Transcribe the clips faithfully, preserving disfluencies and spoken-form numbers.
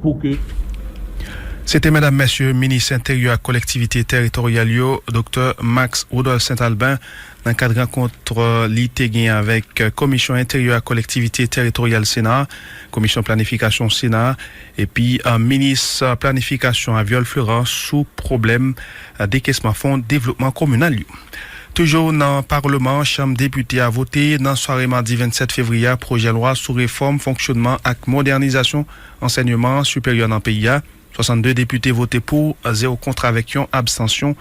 Pou ke Se te medam mesye minis enteryè ak kolektivite teritoryal yo, Doktè Max Rudolphe Saint Albin, nan kad rankont li te gen avèk Komisyon Enteryè ak Kolektivite Teritoryal Sena, Komisyon Planifikasyon Sena, epi minis planifikasyon a Viol Florent sou pwoblèm dekesman fon devlopman kominal yo. Toujou nan Palman an, Chanm Depite a vote nan sware madi vennsèt fevriye a pwojè lwa sou refòm fonksyonman ak modènizasyon ansèyman siperyè nan peyi a. Swasannde depite vote pou, zewo kont avèk yon abstansyon.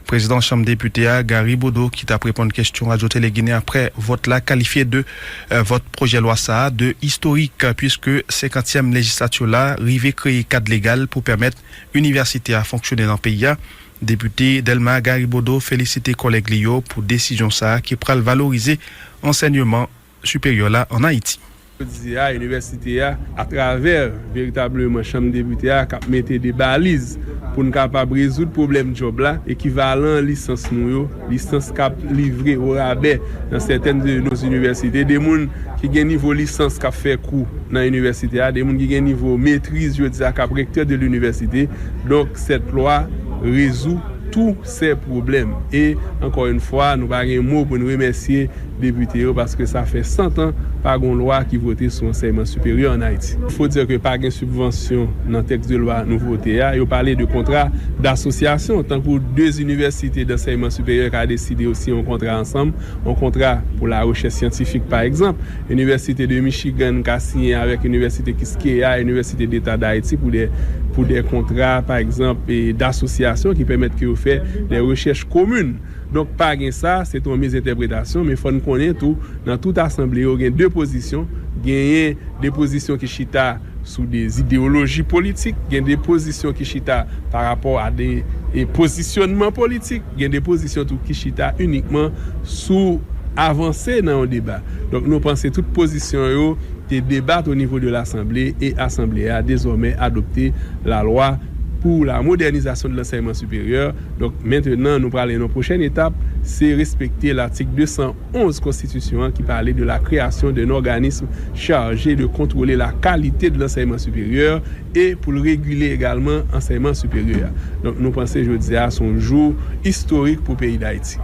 Prezidan Chanm Depite a, Gary Bodeau, ki t ap reponn kesyon Radyo Tele Ginen apre vòt la, kalifye de, eh, vòt pwojè lwa sa a de istorik, piske senkantyèm lejislati la rive kreye kad legal pou pèmèt inivèsite a fonksyone nan peyi a. Depite Delma Garibodeau felisite kòlèg li yo pou desizyon sa a ki pral valorize ansèyman siperyè la ann Ayiti. Jodi a, inivèsite a, atravè veritableman chanm depite a, k ap mete de baliz pou n kapab rezoud pwoblèm djòb la, ekivalan lisans nou yo, lisans k ap livre orabè nan sètèn de nos universités, de moun ki gen nivo lisans k ap fè kou nan inivèsite a, de moun ki gen nivo metriz, jodi a, k ap rektè de l'université. Donk, cette loi résout tous ces problèmes. E, encore une fois, nou pa gen mo pou n remèsye depite yo, paske sa fè san tan pa gon lwa ki vote sou ansèyman siperyè ann Ayiti. Fo dire ke pa gen sibvansyon nan tèks de lwa nou vote a. Yo pale de kontra d'association, tankou de inivèsite d'ansèyman siperyè ka deside yo siyen yon kontra ansanm, yon kontra pou la rechèch syantifik, pa egzanp. Inivèsite de Michigan ka siyen avèk Inivèsite Quisqueya, Inivèsite Deta d Ayiti pou de, pou de kontra, pa egzanp, e, d'asosyasyon ki pèmèt ke yo fè de rechèch komin. Donk, pa gen sa, se te yon mizentèpretasyon, men fò n konnen tou, nan tout asanble yo, gen de pozisyon, genyen de pozisyon ki chita sou de ideoloji politik, gen de pozisyon ki chita pa rapò a de, e, pozisyonman politik, gen de pozisyon tou ki chita inikman sou avanse nan yon deba. Donk, nou panse tout pozisyon yo te debat au niveau de l'Assemblée e Asanble a dezòmè adopte la loi pour la modernisation de l'enseignement supérieur. Donk, mentenan, nou prale nan pwochèn etap, se respekte latik de san onz konstitisyon an ki pale de la création d'un organisme chargé de contrôler la qualité de l'enseignement supérieur e pou l regile egalman ansèyman siperyè a. Donk, nou panse jodi a se yon jou istorik pou peyi Dayiti.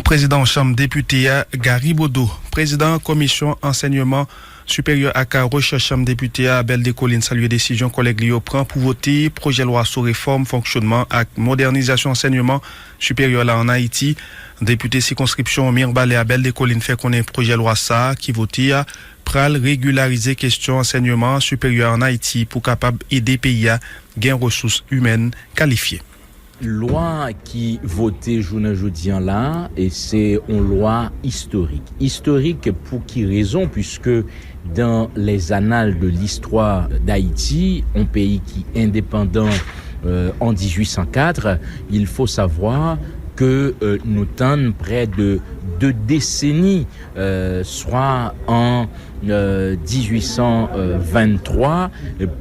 Prezidan Chanm Depite a, Gary Bodeau, prezidan Komisyon Ansèyman Siperyè ak Rechèch Chanm Depite a, Abel Descollines, salye desizyon kòlèg li yo pran pou vote pwojè lwa sou refòm fonksyonman ak modènizasyon ansèyman siperyè la ann Ayiti. Depite sikonskripsyon Mirebalais, Abel Descollines, fè konnen pwojè lwa sa a ki vote a pral regilarize kesyon ansèyman siperyè ann Ayiti pou kapab ede peyi a gen resous imèn kalifye. Lwa ki vote jounen jodi an la, e se yon lwa istorik. Istorik pou ki rezon? Puisque dans les annales de l'histoire d'Haïti, yon peyi ki endepandan, euh, en dix-huit cent quatre, il faut savoir que, euh, nou tann près de deux décennies, euh, soit en euh, dix-huit cent vingt-trois,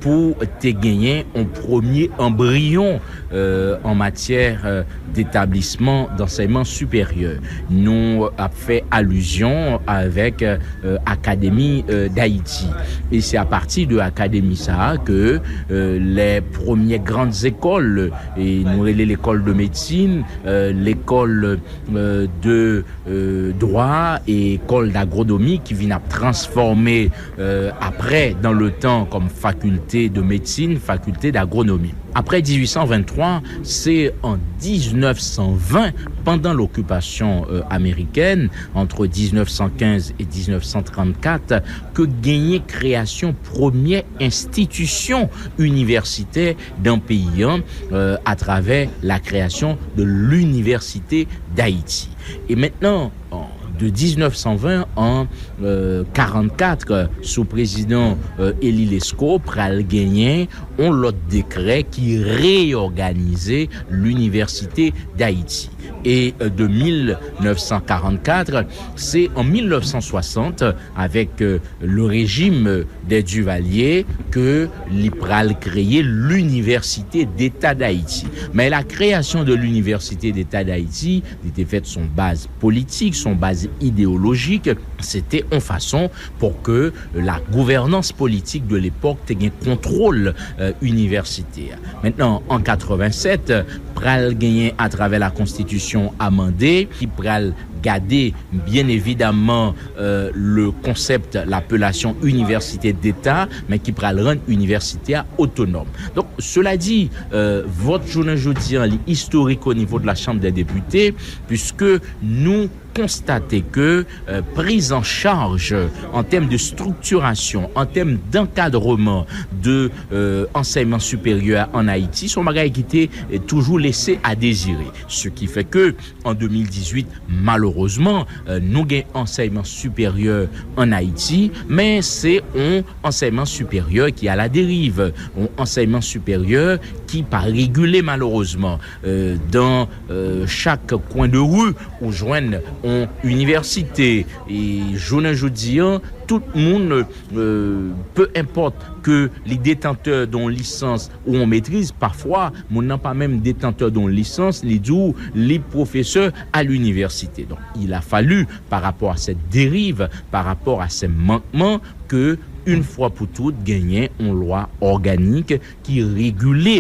pou te genyen yon premye anbriyon, euh, an matyè, euh, d'établissement d'enseignement supérieur. Nou ap fè alizyon avèk, euh, Akademi, euh, d'Haïti. E se apati de akademi sa a ke, euh, les premières grandes écoles, e nou rele l'école de médecine, euh, l'école, euh, de euh, dwa e école d'agronomie ki vin ap transfòme, euh, après, dans le temps, comme faculté de médecine, faculté d'agronomie. Après dix-huit cent vingt-trois, c'est en dix-neuf cent vingt, pendant l'occupation, euh, américaine, entre dix-neuf cent quinze et dix-neuf cent trente-quatre, ke genyen kreyasyon premyè enstitisyon inivèsitè nan peyi a, euh, à travers la création de l'Université d'Haïti. E mentnan, an, de dix-neuf cent vingt an, euh, quarante-quatre, sou prezidan, euh, Élie Lescot, pral genyen yon lòt dekrè ki reyòganize l'Université d'Haïti. Et, euh, de mille neuf cent quarante-quatre, c'est en mille neuf cent soixante, avec, euh, le régime des Duvalier, ke li pral kreye l'Université d'État d'Haïti. Men la création de l'Université d'État d'Haïti, li te fèt sou baz politik, sou baz idéologique, se te yon fason pou ke la gouvernance politique de l'époque te gen kontwòl, euh, inivèsite a. Mentnan, an quatre-vingt-sept, pral genyen, à travers la Constitution amendée, ki pral gade, bien évidemment, euh, le concept, l'appellation université d'État, men ki pral rann inivèsite a otonòm. Donk, cela dit, euh, vòt jounen jodi an, li istorik au niveau de la Chambre des députés, puisque nou konstate ke, euh, prise en charge en termes de structuration, en termes d'encadrement de, euh, enseignement supérieur en Haïti, se yon bagay ki te, euh, toujou lese a dezire. Ce qui fait que, en deux mille dix-huit, malheureusement, Erezman, euh, nou gen ansèyman siperyè ann Ayiti, men se yon ansèyman siperyè ki aladeriv, yon ansèyman siperyè ki pa regile malerezman. Euh, dans euh, chaque coin de rue, ou jwenn yon inivèsite. E jounen jodi a, tout moun, euh, peu importe ke li detantè de yon lisans ou yon metriz, pafwa, moun nan pa menm detantè de yon lisans, li di w li pwofesè à l'université. Donc, il a fallu, par rapport à cette dérive, par rapport à ces manquements, que, une fois pour toutes, genyen yon lwa òganik ki regile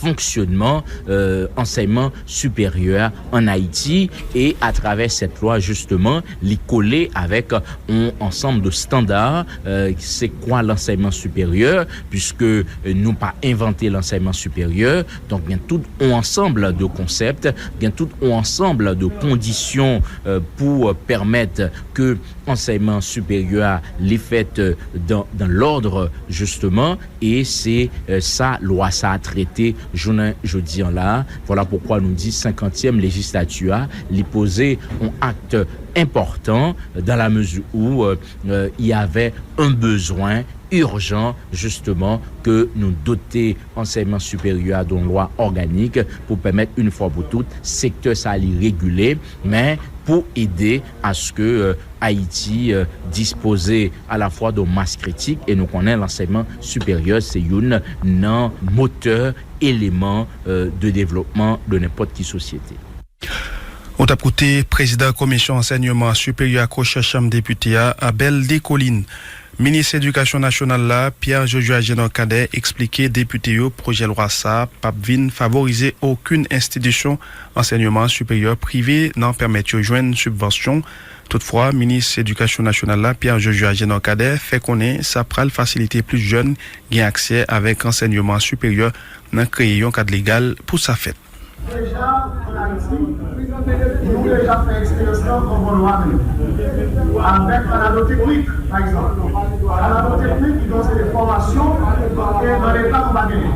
fonksyonman, euh, ansèyman siperyè ann Ayiti, e atravè sèt lwa, jisteman, li kole avèk yon ansanm de standards, euh, c'est quoi l'enseignement supérieur, puisque, euh, nou pa envante lansèyman siperyè, donk gen tout yon ansanm de konsèp, gen tout yon ansanm de kondisyon, euh, pou, euh, pèmèt ke ansèyman siperyè a li fèt, euh, dans, dans l'ordre, jisteman, e se, euh, sa lwa sa a trete jounen jodi an la. Voilà pourquoi nou di senkantyèm lejislati a, li poze yon acte important dans la mesure où, euh, euh, il y avait un besoin urgent, justement, ke nou dote ansèyman siperyè a de yon lwa òganik pou pèmèt, une fois pour toutes, sektè sa a li regile, men pou ede à ce que, euh, Ayiti, euh, dispoze à la fois de masse critique, e nou konnen lansèyman siperyè se youn nan motè, eleman, euh, de devlopman de nenpòt ki sosyete. Ou t ap koute prezidan Komisyon Ansèyman Siperyè ak Rechèch Chanm Depite a, Abel Descollines. Minis Edikasyon Nasyonal la, Pierre Josué Agénor Cadet, eksplike depite yo pwojè lwa sa a p ap vin favorize okenn enstitisyon ansèyman siperyè prive nan pèmèt yo jwenn sibvansyon. Toutfwa, minis Edikasyon Nasyonal la, Pierre Josué Agénor Cadet, fè konnen sa pral fasilite plis jèn gen aksè avèk ansèyman siperyè nan kreye yon kad legal pou sa fèt. Deja, ann Ayiti, nou deja fè eksperyans lan anvan lwa menm. Avèk Anadwo Teknik, pa egzanp. Anadwo Teknik, li gen yon seri de fòmasyon ke nan Leta nou pa genyen.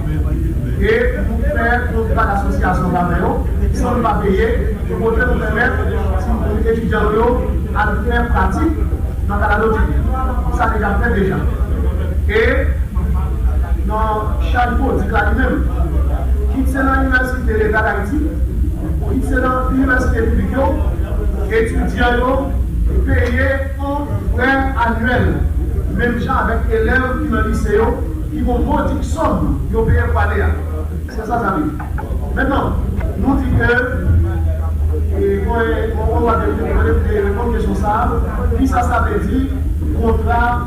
E nou fè kontra dasosyasyon avè yo, san nou pa peye, kote nou pèmèt timoun etidyan nou yo al fè pratik nan kad Anadwo Teknik. Sa deja fèt deja. E nan chay pwodik la li menm, kit se nan inivèsite Leta Dayiti, kit se nan inivèsite piblik yo, etidyan yo peye yon frè anyèl, menm jan avèk elèv ki nan lise yo, ki gon modik sòm yo peye pou ale a. Se sa sa vle di. Mentnan, nou di ke, e, mwen, mwen, mwen, mwen, mwen, mwen, mwen reponn kesyon sa a, kisa sa vle di, kontra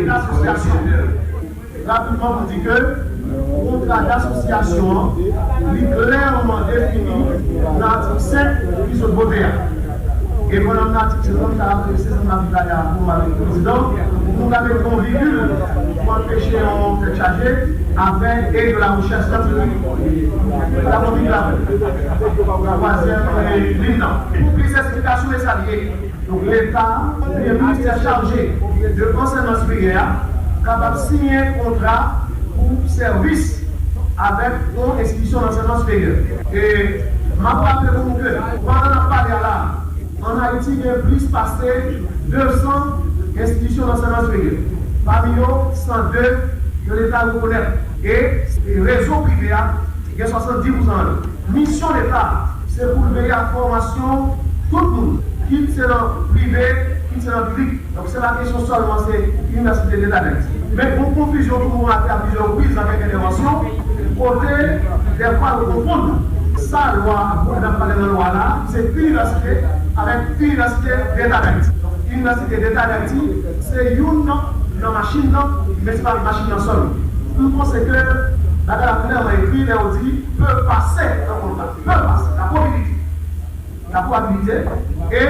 dasosyasyon? Rapidman, pou di ke kontra dasosyasyon an, li klèman defini nan atik senk ki sot vote a. E pandan m nan atik senk lan, m ta raple se sa m t ap di talè a ansanm avèk prezidan, nou ka mete yon vigil pou anpeche yon tèt chaje avèk e de la rechèch syantifik. Sa yon vigil avèk twazyèm, e, liy lan. Pou plis esplikasyon, e sa l ye. Donk, Leta, oubyen ministè chaje de ansèyman siperyè a, kapab siyen kontra pou sèvis avèk yon enstitisyon dansèyman siperyè. E m ap raple pou nou ke, pandan n ap pale a la, ann Ayiti, gen plis pase de san enstitisyon dansèyman siperyè. Pami yo, san de ke Leta rekonèt. E rezo prive a, gen swasanndis pousan nan yo. Misyon Leta, se pou l veye a fòmasyon tout moun, kit se nan prive, kit se nan piblik. Donk, se pa kesyon sèlman se Inivèsite Deta Dayiti. Men gon konfizyon tou nou rate a plizyè repriz nan kèk entèvansyon, kote dèfwa nou konfonn sa lwa a, n ap pale nan lwa la, se inivèsite avèk Inivèsite Deta Dayiti. Donk, Inivèsite Deta Dayiti, se youn nan, nan machin nan, men se pa machin nan sèl. M panse ke bagay la klèman ekri lè yo di pe pase an kontra. Pe pase, la probabilité. La probabilité. E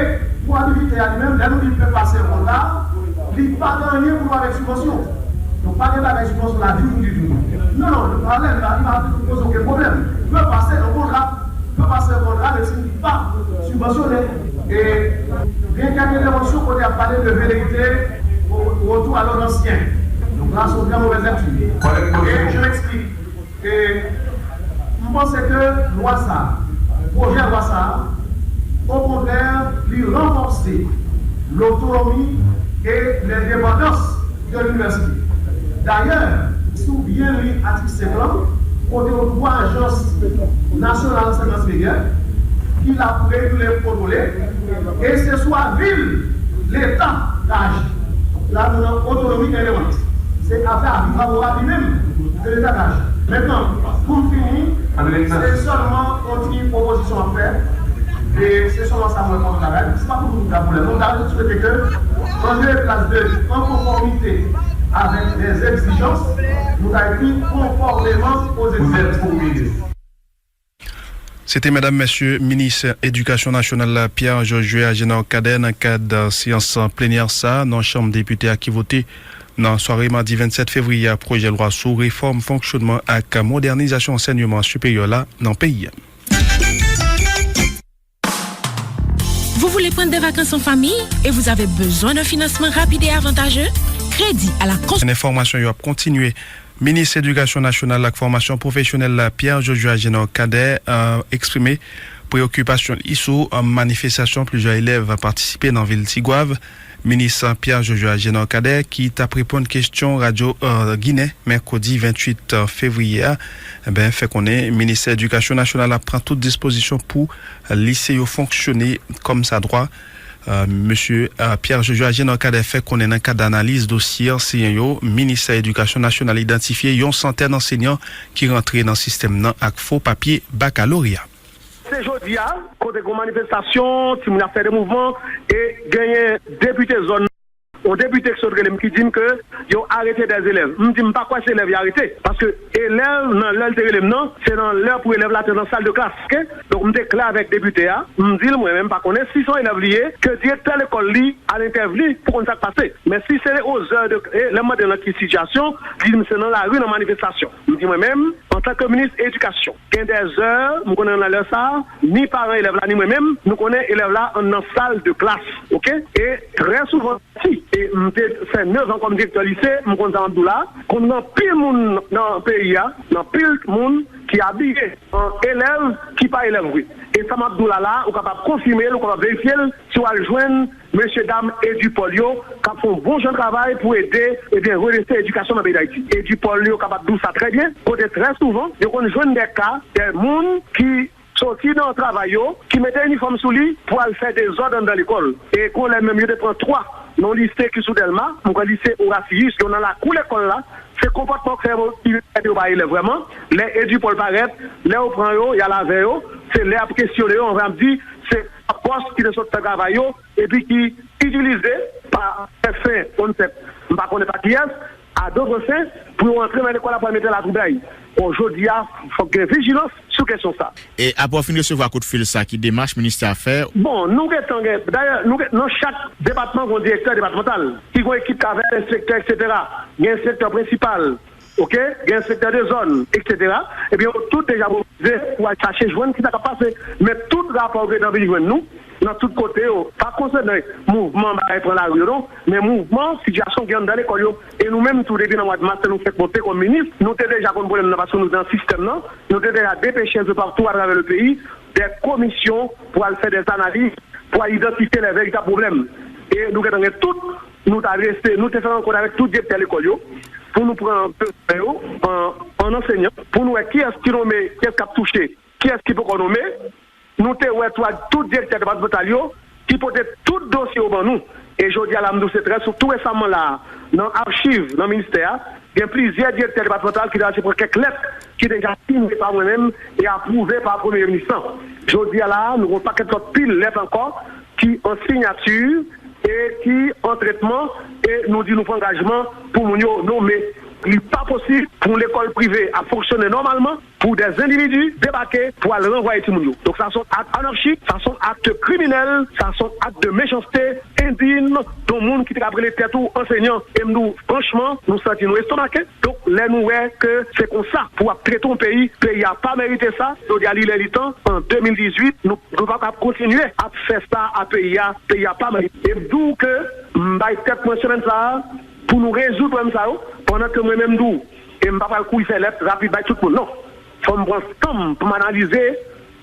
probabilité a li menm, lè nou di pe pase an kontra, li pa gen anyen pou wè avèk sibvansyon. Donk, pa gen bagay sibvansyon la ditou, ditou. Non, non, pa lè, li pa, li pa poze okenn pwoblèm. Pe pase an kontra. Yo pase yon kontra, men si li pa sibvansyone. E gen kèk entèvansyon kote y ap pale de veleyite, retour à l'ordre ancien. Donk la, se yon trè movèz lèkti. E je m'explique. E m panse ke lwa sa, pwojè lwa sa, okontrè, Ranfòse lotonomi e lendepandans de linivèsite. Dayè, si w byen li atik senk lan, kote yo twa ajans nasyonal ansèyman siperyè ki l ap regile, kontwole, e se sou avi l Leta ka aji. La, nou nan otonomi endepandans. Se avè avi favorab li menm ke Leta ka aji. Mentnan, pou m fini, se sèlman yon ti pwopozisyon m ap fè. E se sèlman sa mwen konn travay. Se pa pou nou ka pwoblèm. Nou ta swete ke an de plas de an konfòmite avèk lè egzijans, nou ta ekri konfòmeman o egzijans. Se te medam, mesye, minis edikasyon nasyonal la, Pierre Josué Agénor Cadet, nan kad seyans plenyè sa nan chanm depite a ki vote nan sware madi vennsèt fevriye a pwojè lwa sou refòm fonksyonman ak modènizasyon ansèyman siperyè la nan peyi a. Vous voulez prendre des vacances en famille et vous avez besoin d'un financement rapide et avantageux? Crédit à la cons- Enfòmasyon yo ap kontinye. Minis Edikasyon Nasyonal ak Fòmasyon Pwofesyonèl la, Pierre Josué Agénor Cadet, eksprime preyokipasyon li sou manifestasyon plizyè elèv patisipe nan vil Tigwav. Minis Pierre Josué Agénor Cadet, ki t ap reponn kesyon Radyo Ginen mèkredi venntuit fevriye a, enben, fè konnen Ministè Edikasyon Nasyonal ap pran tout dispozisyon pou lise yo fonksyone kòmsadwa. Mesye Pierre Josué Agénor Cadet fè konnen nan kad analiz dosye anseyan yo, Ministè Edikasyon Nasyonal idantifye yon santèn ansenyan ki rantre nan sistèm nan ak fo papye bakaloreya. Se jodi a, kote gen manifestasyon, timoun ap fè de mouvman, e genyen depite zòn, yon depite ki sot rele m ki di m ke yo arete dè elèv. M di m pa kwè se elèv yo arete, paske elèv nan lè l te rele m nan, se nan lè pou elèv la te nan sal de klas, oke? Donk m te klè avèk depite a, m di l mwen menm m pa konnen si se yon elèv li ye, ke direktè lekòl li al entèvni pou konn sa k pase. Men si se ozè de, e lè m mande l nan ki sitiyasyon, li di m se nan lari nan manifestasyon. M di mwen menm, antanke minis edikasyon, gen dè zè, m konnen nan lè sa, ni paran elèv la, ni mwen menm, nou konnen elèv la anndan sal de klas, oke? E trè souvan, si, e m te fè nèf an kòm direktè lise, m konn sa m ap di w la, konn gen anpil moun nan peyi a, gen anpil moun ki abiye an elèv ki pa elèv vre. E sa m ap di w la la, ou kapab konfime l, ou kapab verifye l, si w al jwenn mesye dam Edupol yo k ap fè yon bon jan travay pou ede, ebyen, redrese edikasyon nan peyi Dayiti. Edupol yo kapab di w sa trè byen, kote trè souvan, yo konn jwenn de ka de moun ki soti nan travay yo, ki mete inifòm sou li pou al fè dezòd anndan lekòl. E gon lè menm yo te pran twa nan yon lise ki sou Dèlma, m kwè lise Orasiyis, yo nan lakou lekòl la, se konpòtman k fè yo, ki fè yo pa elèv vrèman. Lè Edupol parèt, lè yo pran yo, y al avè yo, se lè y ap kesyone yo, anvan y ap di, se pòs ki te sot fè travay yo, epi ki itilize pa sèten, on sèt, m pa konnen pa kiyès, a dòt sèten, pou yo antre nan lekòl la pou al mete latwoublay. Bon, jodi a, fòk gen vijilans sou kesyon sa. E apre w fin resevwa kout fil sa, ki demach ministè a fè? Bon, nou gentan gen, dayè, nou gen, nan chak depatman, gen yon direktè depatmantal, ki gen yon ekip k avè l, enspektè, etsetera. Gen enspektè prensipal, oke? Gen enspektè de zòn, etsetera. Ebyen, yo tout deja mobilize pou al chache jwenn kisa k ap pase. Men tout rapò yo gentan vin jwenn nou, nan tout kote yo, pa konsènan mouvman bagay pran lari yo non, men mouvman sitiyasyon gen anndan lekòl yo. E nou menm tou, depi nan mwa mas, lè nou fèk monte kòm minis, nou te deja konn pwoblèm nan, paske nou te nan sistèm nan, nou te deja depeche enpe patou atravè le peyi, de komisyon pou al fè de analiz, pou al idantifye lè veritab pwoblèm. E nou gentan gen tout, nou t adrese, nou te fè rankont avèk tout direktè lekòl yo, pou nou pran bezwen yo an, an ansenyan, pou nou wè kiyès ki nonmen, kiyès k ap touche, kiyès ki poko nonmen. Nou te wè tou ak tout direktè depatmantal yo ki pote tout dosye yo ban nou. E jodi a la, m di w se trè sou, tou resaman la a, nan achiv, nan ministè a, gen plizyè direktè depatmantal ki deja te pran kèk lèt ki deja siyen pa mwen menm e apwouve pa premye minis lan. Jodi a la a, nou gen yon pakèt lòt pil lèt ankò ki an siyati e ki an tretman, e nou di nou pran angajman pou moun yo nonmen. Li pa posib pou yon lekòl prive ap fonksyone nòmalman, pou dè endividi debake pou al ranvwaye timoun yo. Donk sa se yon ak anarchik, sa se yon ak kriminèl, sa se yon ak de mechanste endiy de yon moun ki te ka rele tèt ou ansenyan. E m di w franchman, nou santi nou estomake. Donk lè nou wè ke se konsa pou w ap trete yon peyi, peyi a pa merite sa. Jodi a li lè li tan, an de mil dizuit, nou, nou pa ka kontinye ap fè sa a peyi a, peyi a pa merite. E m di w ke m bay tèt mwen semèn sa a pou nou rezoud pwoblèm sa yo, pandan ke mwen menm m di w, e m pa pral kouri fè lèt rapid bay tout moun, non. Fò m pran tan m pou m analize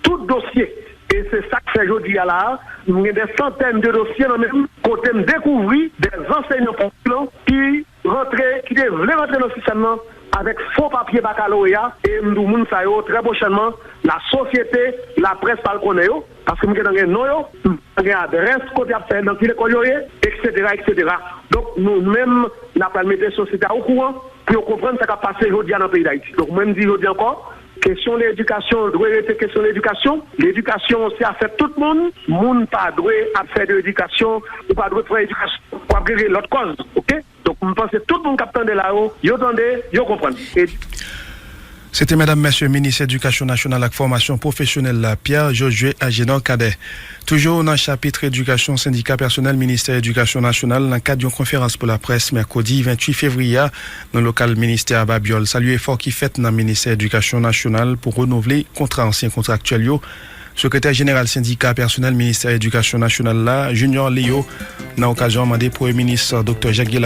tout dosye E se sa k fè jodi a la a, m gen dè santèn de dosye nan men m, kote m dekouvri dè ansèyman popilan ki rantre, ki te vle rantre nan sistèm nan avèk fo papye bakaloreya, e m di w moun sa yo, trè pwochènman, lasosyete, laprès pral konnen yo, paske m gentan gen non yo, m gen adrès kote y ap fè, nan ki lekòl yo ye, eksetera, eksetera. Donk, nou menm, n ap pral mete sosyete a okouran pou yo konprann sa k ap pase jodi a nan peyi Dayiti. Donk, mwen, m di jodi ankò, kesyon ledikasyon dwe rete kesyon ledikasyon. Ledikasyon se afè tout moun. Moun pa dwe ap fè de edikasyon, ou pa dwe pran edikasyon pou ap regle lòt kòz, oke? Donk, m panse tout moun k ap tande la yo, yo tande, yo konprann. E Se te Medam Mesye Minis Edikasyon Nasyonal ak Fòmasyon Pwofesyonèl la, Pierre Josué Agénor Cadet. Toujou nan chapit edikasyon, sendika pèsonèl Ministè Edikasyon Nasyonal, nan kad yon konferans pou laprès mèkredi venntuit fevriye a, nan lokal ministè a Babyòl, salye efò ki fèt nan Ministè Edikasyon Nasyonal pou renouvle kontra ansyen kontraktyèl yo. Sekretè jeneral sendika pèsonèl Ministè Edikasyon Nasyonal la, Junior Leo, nan okazyon an mande Premye Minis Doktè Jacques Guy